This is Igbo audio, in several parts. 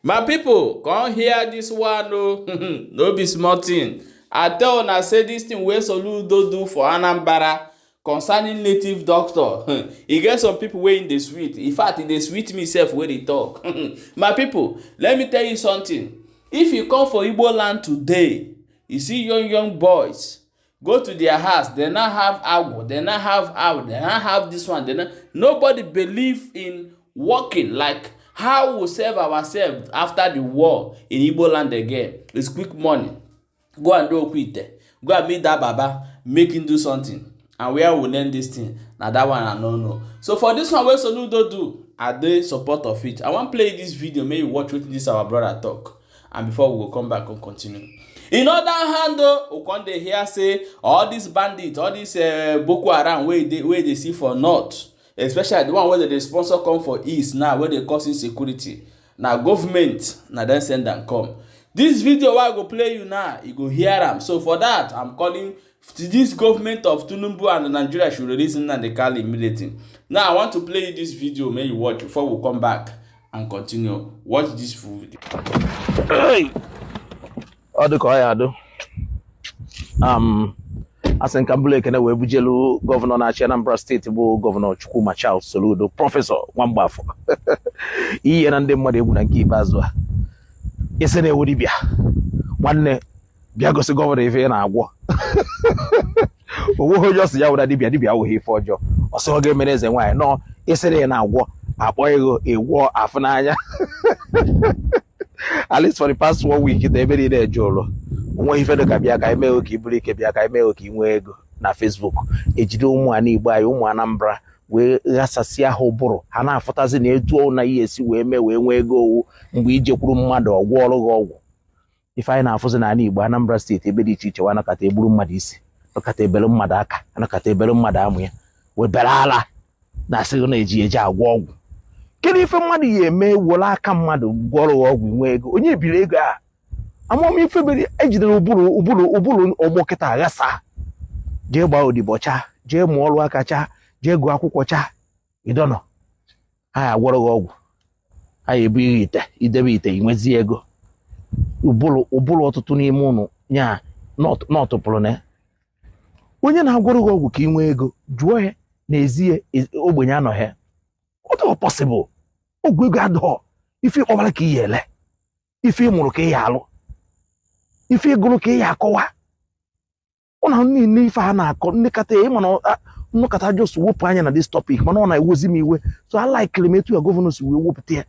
My people, come hear dis one o. No be small thing. I tell una say dis thing wey Soludo do for Anambra concerning native doctor, e get some people wey e dey sweet. In fact, e dey sweet me sef wey dey talk. My people, let me tell you something. If you come for Igbo land today, you see young young boys, go to their house, they now have agwo, they now have owl, they now have this one, they now nobody believe in working like how we save ourselves after the war in Igbo land again. It's quick money. Go and do okwite. Go and meet that baba, make him do something. And where we learn this thing? Na that one I no know. So for this one wey Soludo do, I dey support of it. I wan play this video make you watch wetin this our brother talk. And before we go come back and continue. In other hand o, we come dey hear say all these bandits, all these Boko Haram wey dey see for north, especially the one wey dem dey sponsor come for east now wey dey cause insecurity, na government na dem send am come. This video wey I go play you now, you go hear am. So for that, I'm calling this government of Tinubu and Nigeria should release Nnamdi Kanu immediately. Now I want to play you this video make you watch before we come back and continue. Watch this full video. Ọ dị ka ọ ya adụ asị nka mbụlụ ekene wee bujelu gọvanọ na-achị Anambra Steeti, bụ Gọvanọ Chukwuma Charles Soludo, Prọfesọ Nwamgbafọ. Ihe na ndị mmadụ egwu na nke ikpeazụ a isi na-ewu dibịa nwanne bịa gosi gọvanọ ife ị na-agwọ. Onweghị onye ọ sị ya wụra dibịa. Dibịa awụghị ife ọjọọ. Ọ sị ọ ga-emere eze nwaanyị nọọ ịsịrị ị na-agwọ akpọ ego ịgwọ afụ n'anya. At least for the past one week na ebe niile eje ụlọ, onweghị ife dị ka bịa ka anyị mee ka iburu ike, bịa ka anyị mee ka ị nwee ego na Facebook. Ejide ụmụ ana Igbo anyị, ụmụ Anambra, wee ghasasịa ha ụbụrụ. Ha na-afụtazi na etu na ihe esi wee mee wee nwee ego owu mgbe ijekwuru mmadụ ọgwụ ọrụ gị ọgwụ. Ife anyị na-afụzi n'ala Igbo, Anambra Steeti, ebe dị iche iche, wa anakọta egburu mmadụ isi, anakọta ebere mmadụ aka, anakọta ebere mmadụ amụ ya wee bere ala na-asị gị na-eji eji agwọ ọgwụ. Kedu ife mmadụ ya eme were aka mmadụ gwọrọ ya ọgwụ nwee ego? Onye ebiri ego a amamife mere ejidere ụbụrụ ọgbọ kịta aghasa. Jee gbaa odibo chaa, jee mụọ ọrụ aka chaa, jee gụọ akwụkwọ chaa, ịdọnọ ha ya agwọrọ gị ọgwụ, ha ya ebu ihe ite idebe ite inwezi ego. Ụbụrụ ọtụtụ n'ime ụnụ nya nọtụpụrụ na onye na-agwọrọ gị ọgwụ ka ị nwee ego, jụọ ya n'ezie ogbenye anọghị. Ọ dịghị possible. Ọgwụ ego adịghọ. Ife ịkpọbara ka ị ya ele, ife ị mụrụ ka ị ya alụ, ife ịgụrụ ka ị ya akọwa. Ọ na niile ife a na-akọ nnekọta ya ịma na nnọkọta just wepụ anya na this topic, mana ọ na-ewezi m iwe. So I like m etu ya gọvanọ si wee wepụta ya.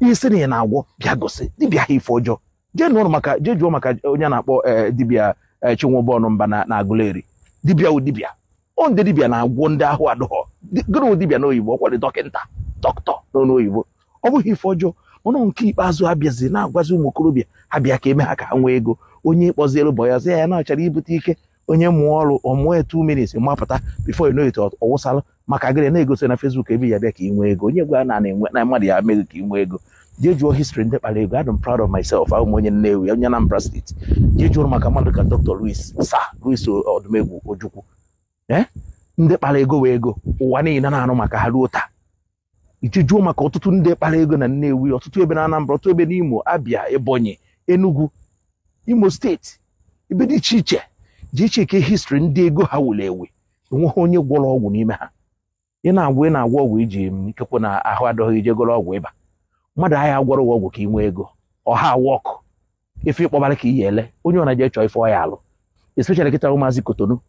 Ihe sị na ya na-agwọ, bịa gosi dibịa ha ife ọjọọ. Jee nụrụ maka, jee jụọ maka onye a na-akpọ dibịa Chinwụbọnụ mba na Agụleri. Dibịa wụ dibịa. Ọ ndị dibịa na-agwọ ndị ahụ adịghọ. Gịnị wụ dibịa n'oyibo? Ọ kwado dọkịnta, dọkịta n'oyibo. Ọ bụghị ife ọjọọ, mana nke ikpeazụ abịazi na-agwazi ụmụ okorobịa ha bịa ka eme ha ka ha nwee ego. Onye ịkpọzielu bọ ya sị ya na ọ chọrọ ibute ike. Onye mụọ ọrụ, ọ mụọ ya 2 minutes mapụta, before you know it, ọ wụsalụ. Maka gịnị na-egosi na Facebook ebe ya bịa ka ị nwee ego? Onye gwa na na-enwe na mmadụ ya meghị ka ị nwee ego? Jee jụọ history ndị kpara ego. Adị m proud of myself. Ahụ m onye Nnewi, onye Anambra Steeti. Jee jụọ maka mmadụ ka Dr. Louis, Sir Louis Odumegwu Ojukwu. Ee, ndị kpara ego wee ego ụwa niile na-anụ maka ha ruo taa. Iji jụọ maka ọtụtụ ndị kpara ego na Nnewi, ọtụtụ ebe na Anambra, ọtụtụ ebe n'Imo, Abia, Ebonyi, Enugu, Imo Steeti, ebe dị iche iche. Ji cheke history ndị ego ha wuru ewu. Enweghị onye gwọrọ ọgwụ n'ime ha. Ị na-agwọ ọgwụ iji m ikekwe na ahụ adọghị, ije goro ọgwụ ịba. Mmadụ agha agwọrọ gị ọgwụ ka ị nwee ego ọha wọkụ. Ife ịkpọbara ka ị ya ele, onye ọ na-eje chọọ ife ọ ya alụ, especially kịta ụmụazị Kotonu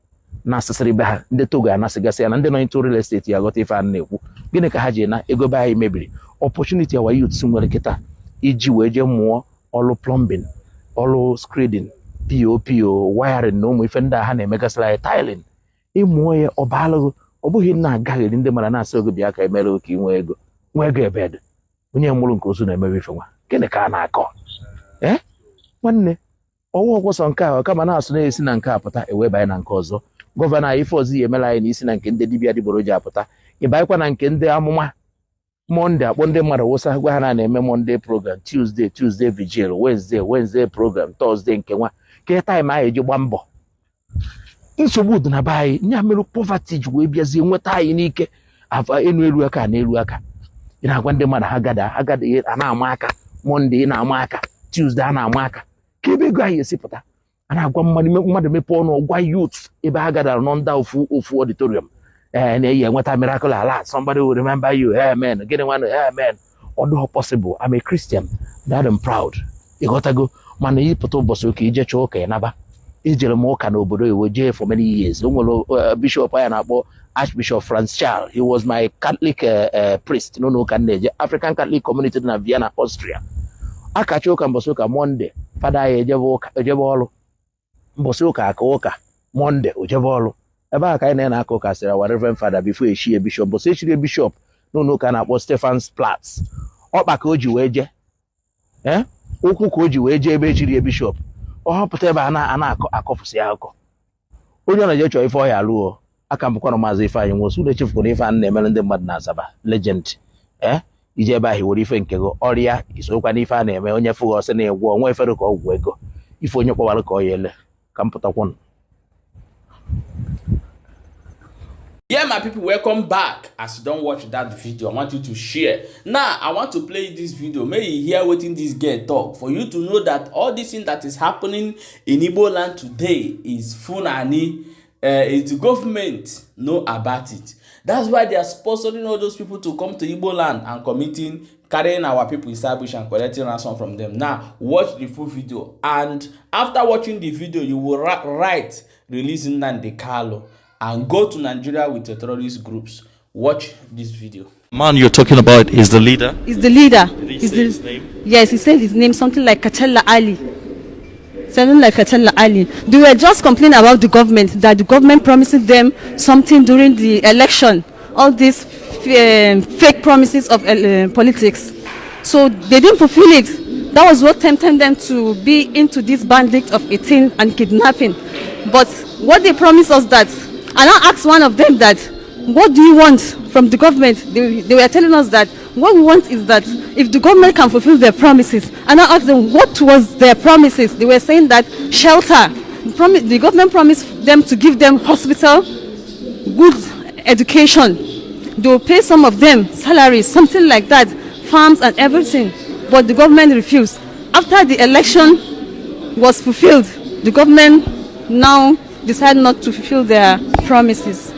na asịsịrị be ha, ndị Togo anasịgasị ya na ndị nọ into real estate ya ghọta ife a na-ekwu. Gịnị ka ha ji na ego be anyị mebiri? Opportunity our youths nwere kịta iji wee jee mụọ ọrụ plumbing, ọrụ screeding, POP, wiring na ụmụ ife ndị a ha na-emegasịrị anyị, tiling, ịmụọ ya ọ baalụghị. Ọ bụghị na agaghịrị ndị mara na-asị oge bịa ka emere ka ị nwee ego. Nwee ego ebe dị onye mụrụ nke ozu na-emewe ife nwa. Gịnị ka a na-akọ? Ee, nwanne, ọwụ ọkwụsọ nke a kama na-asụ na-esi na nke a pụta ewee banye na nke ọzọ. Gọvanọ anyị, ife ọzọ ya emela anyị na isi na nke ndị dibịa adịgboroja apụta, ịbanyekwa na nke ndị amụma. Monday akpọ ndị mmadụ wụsa, gwa ha na na-eme Monday program, Tuesday, Tuesday vigil, Wednesday, Wednesday program, Thursday nke nwa ke time anyị eji gba mbọ. Nsogbu dị na be anyị nya mere poverty ji wee bịazie nweta anyị n'ike afa enu elu aka na elu aka. Ị na-agwa ndị mmadụ ha gada ha gada, a na-ama aka. Monday ị na-ama aka, Tuesday a na-ama aka, ka ebe ego anyị esi pụta. A na-agwa mmadụ mepee ọnụ gwa youth ebe ha gadara nọ nda ofu ofu auditorium, ee, na-eyi enweta miracle alert, somebody will remember you, amen, gịnị nwanụ, amen. Ọ dịghị possible. I'm a Christian that I'm proud, ịghọtago? Mana ịpụta ụbọchị ụka ije chọọ ụka ịnaba. Ejere m ụka n'obodo iwe jee for many years. O nwere bishop anyị na-akpọ Archbishop Franz Charles. He was my Catholic priest n'ụlọ ụka na-eje African Catholic Community dị na Vienna, Austria. Akacha ụka mbọsị ụka Monday, fada anyị ejebe ọrụ. Mbọsị ụka aka ụka Monday ojebe ọrụ. Ebe a ka anyị na-aka ụka sịrị our Reverend Father before echie bishop. Mbọsị echiri bishop n'ụlọ ụka na-akpọ Stephan's Platz, ọkpa ka o ji wee jee, ụkwụ ka o ji wee jee ebe echiri bishop. Ọ họpụta ebe a na-akọfụsị akụkọ onye ọ na-eje chọọ ife ọya alụọ. Aka mbụkwa na Maazị Ifeanyị Nwosu unu echefukwana ife a na-emere ndị mmadụ na Asaba legend. Ee, ije ebe ahụ were ife nke gị ọrịa isokwa n'ife a na-eme. Onye fụghị ọsị na-egwu onwe efere ka ọgwụ ego ife onye kpọwara ka ọ ya ele ka m pụtakwụnụ. Yeah, my people, welcome back. As you don watch that video, I want you to share. Now I want to play this video, may you hear wetin this girl talk, for you to know that all this thing that is happening in Igbo land today is Fulani. Is the government know about it? That's why they are sponsoring all those people to come to Igbo land and committing, carrying our people inside bush and collecting ransom from them. Now watch the full video, and after watching the video, you will write release Nnamdi Kanu and go to Nigeria with the terrorist groups. Watch this video. Man you're talking about is the leader? Is the leader. Did he Is say the, his name? Yes, he said his name, something like Kachalla Ali. Something like Kachalla Ali. They were just complaining about the government, that the government promised them something during the election. All these fake promises of politics. So they didn't fulfill it. That was what tempted them to be into this bandit of 18 and kidnapping. But what they promised us that, and I asked one of them that, what do you want from the government? They were telling us that what we want is that if the government can fulfill their promises. And I asked them what was their promises. They were saying that shelter. The government promised them to give them hospital, good education. They will pay some of them salaries, something like that, farms and everything. But the government refused. After the election was fulfilled, the government now decided not to fulfill their promises.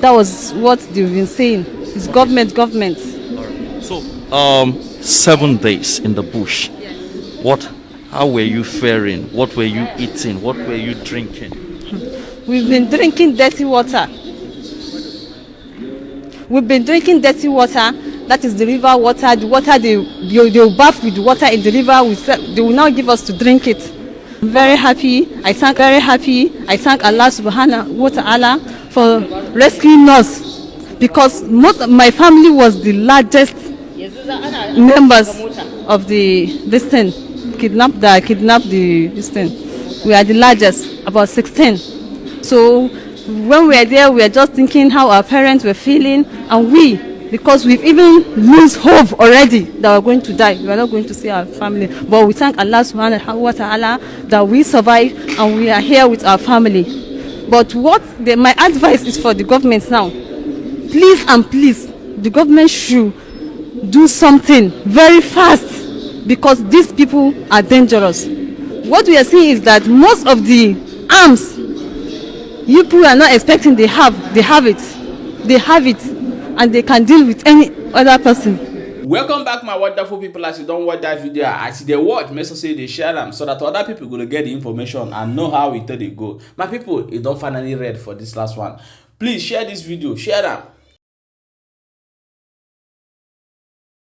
That was what they've been saying. It's government, government. So, 7 days in the bush. Yes. How were you faring? What were you eating? What were you drinking? We've been drinking dirty water. We've been drinking dirty water. That is the river water. The water they will bath with the water in the river. They will now give us to drink it. I'm very happy. I thank very happy. I thank Allah subhanahu wa ta'ala for rescuing us, because most of my family was the largest members of the this thing kidnapped the this thing. We are the largest, about 16. So when we are there, we are just thinking how our parents were feeling, and we, because we've even lose hope already that we're going to die. We are not going to see our family. But we thank Allah subhanahu wa ta'ala that we survived and we are here with our family. But my advice is for the government now. Please and please, the government should do something very fast, because these people are dangerous. What we are seeing is that most of the arms you people are not expecting they have it. They have it, and they can deal with any other person. Welcome back, my wonderful people. As you don't watch that video, as they watch, make sure say they share them so that other people gonna get the information and know how it they go. My people, it don't finally read for this last one. Please share this video, share them.